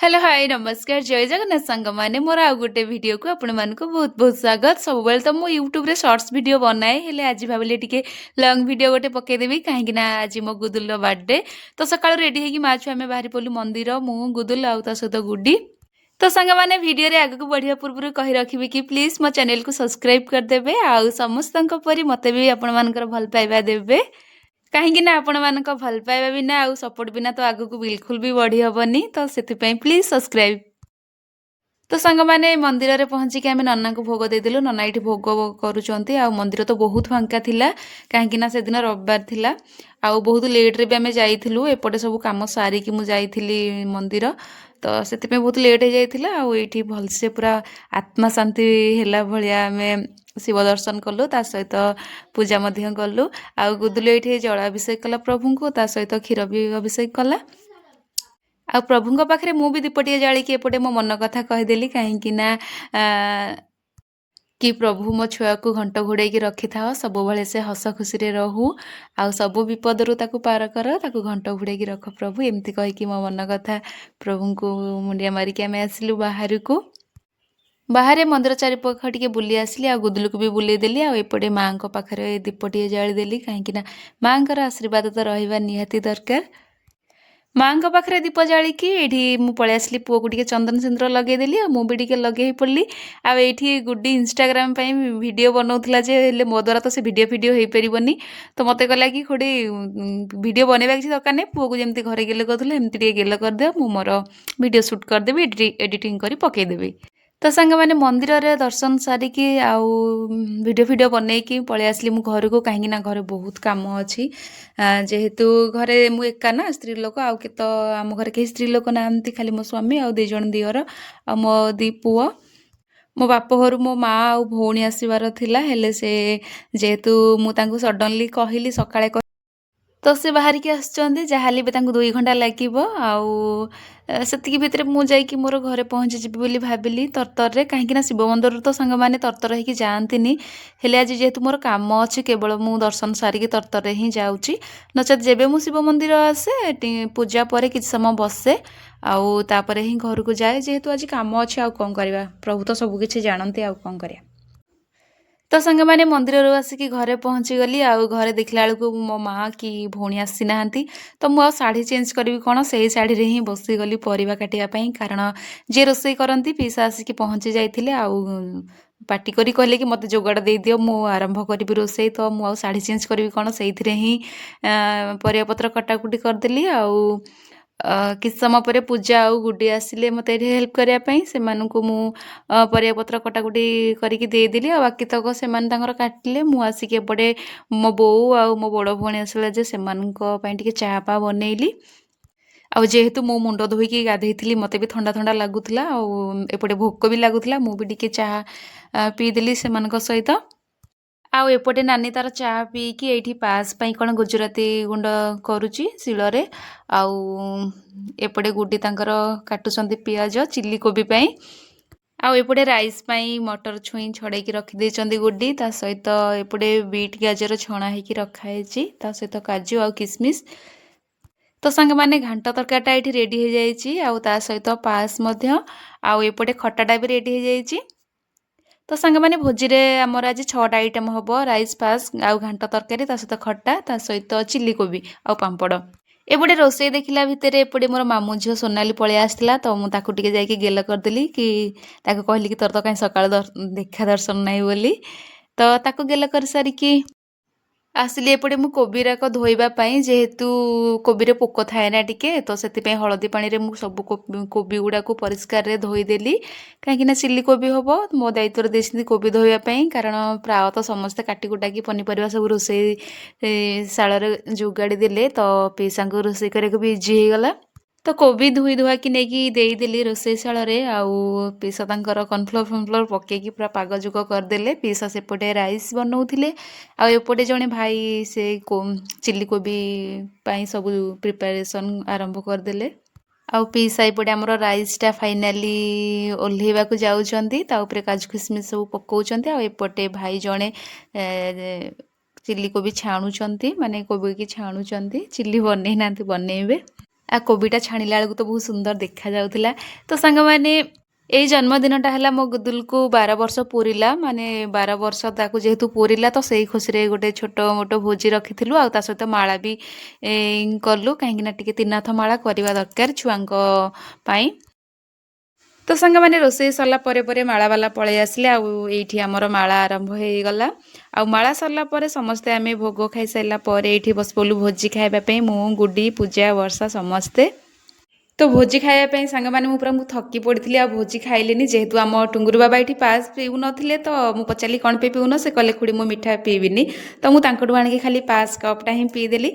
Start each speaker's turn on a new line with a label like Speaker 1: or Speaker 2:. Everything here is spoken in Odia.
Speaker 1: ହ୍ୟାଲୋ, ହାଇ, ନମସ୍କାର, ଜୟ ଜଗନ୍ନାଥ ସାଙ୍ଗମାନେ। ମୋର ଆଉ ଗୋଟେ ଭିଡ଼ିଓକୁ ଆପଣମାନଙ୍କୁ ବହୁତ ବହୁତ ସ୍ୱାଗତ। ସବୁବେଳେ ତ ମୁଁ ୟୁଟ୍ୟୁବରେ ସର୍ଟସ୍ ଭିଡ଼ିଓ ବନାଏ, ହେଲେ ଆଜି ଭାବିଲି ଟିକେ ଲଙ୍ଗ୍ ଭିଡ଼ିଓ ଗୋଟେ ପକାଇଦେବି, କାହିଁକି ନା ଆଜି ମୋ ଗୁଦୁଲର ବାର୍ଥଡେ। ତ ସକାଳୁ ରେଡ଼ି ହେଇକି ମା ଛୁଆ ଆମେ ବାହାରି ପଡ଼ିଲୁ ମନ୍ଦିର, ମୁଁ, ଗୁଦୁଲ ଆଉ ତା ସହିତ ଗୁଡି। ତ ସାଙ୍ଗମାନେ, ଭିଡ଼ିଓରେ ଆଗକୁ ବଢ଼ିବା ପୂର୍ବରୁ କହି ରଖିବି କି ପ୍ଲିଜ୍ ମୋ ଚ୍ୟାନେଲକୁ ସବସ୍କ୍ରାଇବ୍ କରିଦେବେ ଆଉ ସମସ୍ତଙ୍କ ପରି ମୋତେ ବି ଆପଣମାନଙ୍କର ଭଲ ପାଇବା ଦେବେ, କାହିଁକି ନା ଆପଣମାନଙ୍କ ଭଲ ପାଇବା ବିନା ଆଉ ସପୋର୍ଟ ବିନା ତ ଆଗକୁ ବିଲକୁଲ ବି ବଢ଼ି ହେବନି। ତ ସେଥିପାଇଁ ପ୍ଲିଜ୍ ସବସ୍କ୍ରାଇବ୍। ତ ସାଙ୍ଗମାନେ, ମନ୍ଦିରରେ ପହଞ୍ଚିକି ଆମେ ନନାଙ୍କୁ ଭୋଗ ଦେଇଦେଲୁ। ନନା ଏଇଠି ଭୋଗ କରୁଛନ୍ତି ଆଉ ମନ୍ଦିର ତ ବହୁତ ଫାଙ୍କା ଥିଲା, କାହିଁକି ନା ସେଦିନ ରବିବାର ଥିଲା ଆଉ ବହୁତ ଲେଟ୍ରେ ବି ଆମେ ଯାଇଥିଲୁ। ଏପଟେ ସବୁ କାମ ସାରିକି ମୁଁ ଯାଇଥିଲି ମନ୍ଦିର, ତ ସେଥିପାଇଁ ବହୁତ ଲେଟ୍ ହେଇଯାଇଥିଲା। ଆଉ ଏଇଠି ଭଲସେ ପୁରା ଆତ୍ମା ଶାନ୍ତି ହେଲା ଭଳିଆ ଆମେ ଶିବ ଦର୍ଶନ କଲୁ, ତା ସହିତ ପୂଜା ମଧ୍ୟ କଲୁ। ଆଉ ଗୁଦୁଲୁ ଏଇଠି ଜଳାଭିଷେକ କଲା ପ୍ରଭୁଙ୍କୁ, ତା ସହିତ କ୍ଷୀର ବି ଅଭିଷେକ କଲା। ଆଉ ପ୍ରଭୁଙ୍କ ପାଖରେ ମୁଁ ବି ଦୀପ ଟିକେ ଜାଳିକି ଏପଟେ ମୋ ମନ କଥା କହିଦେଲି, କାହିଁକି ନା କି ପ୍ରଭୁ, ମୋ ଛୁଆକୁ ଘଣ୍ଟ ଘୋଡ଼େଇକି ରଖିଥାଅ, ସବୁବେଳେ ସେ ହସ ଖୁସିରେ ରହୁ ଆଉ ସବୁ ବିପଦରୁ ତାକୁ ପାର କର, ତାକୁ ଘଣ୍ଟ ଘୋଡ଼େଇକି ରଖ ପ୍ରଭୁ। ଏମିତି କହିକି ମୋ ମନ କଥା ପ୍ରଭୁଙ୍କୁ ମୁଣ୍ଡିଆ ମାରିକି ଆମେ ଆସିଲୁ ବାହାରକୁ। ବାହାରେ ମନ୍ଦିର ଚାରିପାଖ ଟିକେ ବୁଲି ଆସିଲି ଆଉ ଗୁଦୁଲୁକୁ ବି ବୁଲେଇ ଦେଲି। ଆଉ ଏପଟେ ମାଆଙ୍କ ପାଖରେ ଦୀପ ଟିକେ ଜାଳିଦେଲି, କାହିଁକି ନା ମାଆଙ୍କର ଆଶୀର୍ବାଦ ତ ରହିବା ନିହାତି ଦରକାର। ମାଆଙ୍କ ପାଖରେ ଦୀପ ଜାଳିକି ଏଇଠି ମୁଁ ପଳେଇ ଆସିଲି, ପୁଅକୁ ଟିକେ ଚନ୍ଦନ ସିନ୍ଦୁର ଲଗେଇଦେଲି ଆଉ ମୁଁ ବି ଟିକେ ଲଗେଇ ପଡ଼ିଲି। ଆଉ ଏଇଠି ଗୁଡି ଇନଷ୍ଟାଗ୍ରାମ ପାଇଁ ଭିଡ଼ିଓ ବନଉଥିଲା ଯେ, ହେଲେ ମୋ ଦ୍ୱାରା ତ ସେ ଭିଡ଼ିଓ ଫିଡ଼ିଓ ହେଇପାରିବନି। ତ ମୋତେ କହିଲା କି ଖୁଡ଼ି, ଭିଡ଼ିଓ ବନେଇବା କିଛି ଦରକାର ନାହିଁ, ପୁଅକୁ ଯେମିତି ଘରେ ଗେଲ କରୁଥିଲେ ଏମିତି ଟିକେ ଗେଲ କରିଦିଅ, ମୁଁ ମୋର ଭିଡ଼ିଓ ସୁଟ୍ କରିଦେବି, ଏଡ଼ିଟିଂ କରି ପକେଇଦେବି। ତ ସାଙ୍ଗମାନେ, ମନ୍ଦିରରେ ଦର୍ଶନ ସାରିକି ଆଉ ଭିଡ଼ିଓ ଫିଡ଼ିଓ ବନେଇକି ପଳେଇ ଆସିଲି ମୁଁ ଘରକୁ, କାହିଁକି ନା ଘରେ ବହୁତ କାମ ଅଛି। ଯେହେତୁ ଘରେ ମୁଁ ଏକା ନା ସ୍ତ୍ରୀ ଲୋକ, ଆଉ କେତ ଆମ ଘରେ କେହି ସ୍ତ୍ରୀ ଲୋକ ନାହାନ୍ତି, ଖାଲି ମୋ ସ୍ୱାମୀ ଆଉ ଦୁଇ ଜଣ ଦିଅର ଆଉ ମୋ ଦୁଇ ପୁଅ। ମୋ ବାପ ଘରୁ ମୋ ମା ଆଉ ଭଉଣୀ ଆସିବାର ଥିଲା, ହେଲେ ସେ ଯେହେତୁ ମୁଁ ତାଙ୍କୁ ସଡନଲି କହିଲି ସକାଳେ, ତ ସେ ବାହାରିକି ଆସୁଛନ୍ତି। ଯାହାହେଲେ ବି ତାଙ୍କୁ 2 ଘଣ୍ଟା ଲାଗିବ ଆଉ ସେତିକି ଭିତରେ ମୁଁ ଯାଇକି ମୋର ଘରେ ପହଞ୍ଚିଯିବି ବୋଲି ଭାବିଲି ତରତରରେ, କାହିଁକିନା ଶିବ ମନ୍ଦିରରୁ ତ ସାଙ୍ଗମାନେ ତରତର ହେଇକି ଯାଆନ୍ତିନି। ହେଲେ ଆଜି ଯେହେତୁ ମୋର କାମ ଅଛି, କେବଳ ମୁଁ ଦର୍ଶନ ସାରିକି ତରତରରେ ହିଁ ଯାଉଛି। ନଚେତ୍ ଯେବେ ମୁଁ ଶିବ ମନ୍ଦିର ଆସେ, ପୂଜା ପରେ କିଛି ସମୟ ବସେ ଆଉ ତାପରେ ହିଁ ଘରକୁ ଯାଏ। ଯେହେତୁ ଆଜି କାମ ଅଛି, ଆଉ କ'ଣ କରିବା? ପ୍ରଭୁ ତ ସବୁ କିଛି ଜାଣନ୍ତି, ଆଉ କ'ଣ କରିବା? ତ ସାଙ୍ଗମାନେ, ମନ୍ଦିରରୁ ଆସିକି ଘରେ ପହଞ୍ଚିଗଲି ଆଉ ଘରେ ଦେଖିଲା ବେଳକୁ ମୋ ମା କି ଭଉଣୀ ଆସିନାହାନ୍ତି। ତ ମୁଁ ଆଉ ଶାଢ଼ୀ ଚେଞ୍ଜ କରିବି କ'ଣ, ସେଇ ଶାଢ଼ୀରେ ହିଁ ବସିଗଲି ପରିବା କାଟିବା ପାଇଁ, କାରଣ ଯିଏ ରୋଷେଇ କରନ୍ତି ପିଇସା ଆସିକି ପହଞ୍ଚି ଯାଇଥିଲେ ଆଉ ପାଟି କରି କହିଲେ କି ମୋତେ ଯୋଗାଡ଼ ଦେଇଦିଅ, ମୁଁ ଆରମ୍ଭ କରିବି ରୋଷେଇ। ତ ମୁଁ ଆଉ ଶାଢ଼ୀ ଚେଞ୍ଜ କରିବି କ'ଣ, ସେଇଥିରେ ହିଁ ପରିବାପତ୍ର କଟାକୁଟି କରିଦେଲି। ଆଉ କିଛି ସମୟ ପରେ ପୂଜା ଆଉ ଗୁଡ଼ି ଆସିଲେ ମୋତେ ଏଠି ହେଲ୍ପ କରିବା ପାଇଁ। ସେମାନଙ୍କୁ ମୁଁ ପରିବାପତ୍ର କଟାକୁଟି କରିକି ଦେଇଦେଲି ଆଉ ବାକି ତକ ସେମାନେ ତାଙ୍କର କାଟିଲେ। ମୁଁ ଆସିକି ଏପଟେ ମୋ ବୋଉ ଆଉ ମୋ ବଡ଼ ଭଉଣୀ ଆସିଲା ଯେ ସେମାନଙ୍କ ପାଇଁ ଟିକେ ଚା ପା ବନେଇଲି। ଆଉ ଯେହେତୁ ମୁଁ ମୁଣ୍ଡ ଧୋଇକି ଗାଧେଇଥିଲି, ମୋତେ ବି ଥଣ୍ଡା ଥଣ୍ଡା ଲାଗୁଥିଲା ଆଉ ଏପଟେ ଭୋକ ବି ଲାଗୁଥିଲା, ମୁଁ ବି ଟିକେ ଚାହା ପିଇଦେଲି ସେମାନଙ୍କ ସହିତ। ଆଉ ଏପଟେ ନାନୀ ତାର ଚା ପିଇକି ଏଇଠି ପାସ୍ ପାଇଁ କ'ଣ ଗୁଜୁରାତି ଗୁଣ୍ଡ କରୁଛି ଶିଳରେ। ଆଉ ଏପଟେ ଗୁଡି ତାଙ୍କର କାଟୁଛନ୍ତି ପିଆଜ ଚିଲି କୋବି ପାଇଁ। ଆଉ ଏପଟେ ରାଇସ୍ ପାଇଁ ମଟର ଛୁଇଁ ଛଡ଼େଇକି ରଖିଦେଇଛନ୍ତି ଗୁଡି। ତା ସହିତ ଏପଟେ ବିଟ୍ ଗାଜର ଛଣା ହେଇକି ରଖା ହେଇଛି, ତା ସହିତ କାଜୁ ଆଉ କିସମିସ୍। ତ ସାଙ୍ଗମାନେ, ଘାଣ୍ଟ ତରକାରୀଟା ଏଇଠି ରେଡ଼ି ହେଇଯାଇଛି ଆଉ ତା ସହିତ ପାସ୍ ମଧ୍ୟ, ଆଉ ଏପଟେ ଖଟାଟା ବି ରେଡ଼ି ହେଇଯାଇଛି। ତ ସାଙ୍ଗମାନେ, ଭୋଜିରେ ଆମର ଆଜି ଛଅଟା ଆଇଟମ୍ ହେବ: ରାଇସ୍, ପାସ୍ ଆଉ ଘାଣ୍ଟ ତରକାରୀ, ତା ସହିତ ଖଟା, ତା ସହିତ ଚିଲି କୋବି ଆଉ ପାମ୍ପଡ଼। ଏପଟେ ରୋଷେଇ ଦେଖିଲା ଭିତରେ ଏପଟେ ମୋର ମାମୁଁ ଝିଅ ସୋନାଲି ପଳେଇ ଆସିଥିଲା। ତ ମୁଁ ତାକୁ ଟିକେ ଯାଇକି ଗେଲ କରିଦେଲି କି ତାକୁ କହିଲି କି ତୋର ତ କାହିଁ ସକାଳୁ ଦେଖା ଦର୍ଶନ ନାହିଁ ବୋଲି। ତ ତାକୁ ଗେଲ କରିସାରିକି ଆସିଲି ଏପଟେ ମୁଁ କୋବିରାକ ଧୋଇବା ପାଇଁ। ଯେହେତୁ କୋବିରେ ପୋକ ଥାଏ ନା ଟିକେ, ତ ସେଥିପାଇଁ ହଳଦୀ ପାଣିରେ ମୁଁ ସବୁ କୋବି ଗୁଡ଼ାକୁ ପରିଷ୍କାରରେ ଧୋଇଦେଲି, କାହିଁକିନା ଚିଲି କୋବି ହେବ। ମୋ ଦାୟିତ୍ୱରେ ଦେଇଛନ୍ତି କୋବି ଧୋଇବା ପାଇଁ, କାରଣ ପ୍ରାୟତଃ ସମସ୍ତେ କାଟି କୁଟାକି ପନିପରିବା ସବୁ ରୋଷେଇ ଶାଳରେ ଯୋଗାଡ଼ି ଦେଲେ, ତ ପିଇସାଙ୍କୁ ରୋଷେଇ କରିବାକୁ ବି ଇଜି ହେଇଗଲା। ତ କୋବି ଧୋଇ ଧୁଆକି ନେଇକି ଦେଇଦେଲି ରୋଷେଇ ଶାଳରେ ଆଉ ପିଇସା ତାଙ୍କର କର୍ଣ୍ଣଫ୍ଲୋର୍ ଫର୍ଣ୍ଣଫ୍ଲୋର୍ ପକେଇକି ପୁରା ପାଗ ଯୁଗ କରିଦେଲେ। ପିଇସା ସେପଟେ ରାଇସ୍ ବନଉଥିଲେ ଆଉ ଏପଟେ ଜଣେ ଭାଇ ସେ ଚିଲି କୋବି ପାଇଁ ସବୁ ପ୍ରିପାରେସନ୍ ଆରମ୍ଭ କରିଦେଲେ। ଆଉ ପିଇସା ଏପଟେ ଆମର ରାଇସ୍ଟା ଫାଇନାଲି ଓହ୍ଲେଇବାକୁ ଯାଉଛନ୍ତି, ତା ଉପରେ କାଜୁ କିସମିସ୍ ସବୁ ପକଉଛନ୍ତି। ଆଉ ଏପଟେ ଭାଇ ଜଣେ ଚିଲି କୋବି ଛାଣୁଛନ୍ତି, ମାନେ କୋବିକି ଛାଣୁଛନ୍ତି, ଚିଲି ବନେଇ ନାହାନ୍ତି, ବନେଇବେ। ଆଉ କୋବିଟା ଛାଣିଲା ବେଳକୁ ତ ବହୁତ ସୁନ୍ଦର ଦେଖାଯାଉଥିଲା। ତ ସାଙ୍ଗମାନେ, ଏଇ ଜନ୍ମଦିନଟା ହେଲା ମୋ ଗୁଦୁଲକୁ 12 ବର୍ଷ ପୁରିଲା। ମାନେ 12 ବର୍ଷ ତାକୁ ଯେହେତୁ ପୁରିଲା, ତ ସେଇ ଖୁସିରେ ଗୋଟେ ଛୋଟ ମୋଟ ଭୋଜି ରଖିଥିଲୁ। ଆଉ ତା ସହିତ ମାଳା ବି କଲୁ, କାହିଁକିନା ଟିକେ ତିନାଥ ମାଳା କରିବା ଦରକାର ଛୁଆଙ୍କ ପାଇଁ। ତ ସାଙ୍ଗମାନେ, ରୋଷେଇ ସରିଲା ପରେ ପରେ ମାଳାବାଲା ପଳେଇ ଆସିଲେ ଆଉ ଏଇଠି ଆମର ମାଳା ଆରମ୍ଭ ହେଇଗଲା। ଆଉ ମାଳା ସରିଲା ପରେ ସମସ୍ତେ ଆମେ ଭୋଗ ଖାଇସାରିଲା ପରେ ଏଇଠି ବସି ପଡ଼ିଲୁ ଭୋଜି ଖାଇବା ପାଇଁ, ମୁଁ, ଗୁଡ଼ି, ପୂଜା, ବର୍ଷା ସମସ୍ତେ। ତ ଭୋଜି ଖାଇବା ପାଇଁ ସାଙ୍ଗମାନେ, ମୁଁ ପୁରା ଥକି ପଡ଼ିଥିଲି ଆଉ ଭୋଜି ଖାଇଲିନି। ଯେହେତୁ ଆମ ଟୁଙ୍ଗୁରୁ ବାବା ଏଇଠି ପାସ୍ ପିଉନଥିଲେ, ତ ମୁଁ ପଚାରିଲି, କ'ଣ ପାଇଁ ପିଉନ? ସେ କହିଲେ, ଖୁଡ଼ି, ମୁଁ ମିଠା ପିଇବିନି। ତ ମୁଁ ତାଙ୍କଠୁ ଆଣିକି ଖାଲି ପାସ୍ କପ୍ଟା ହିଁ ପିଇଦେଲି।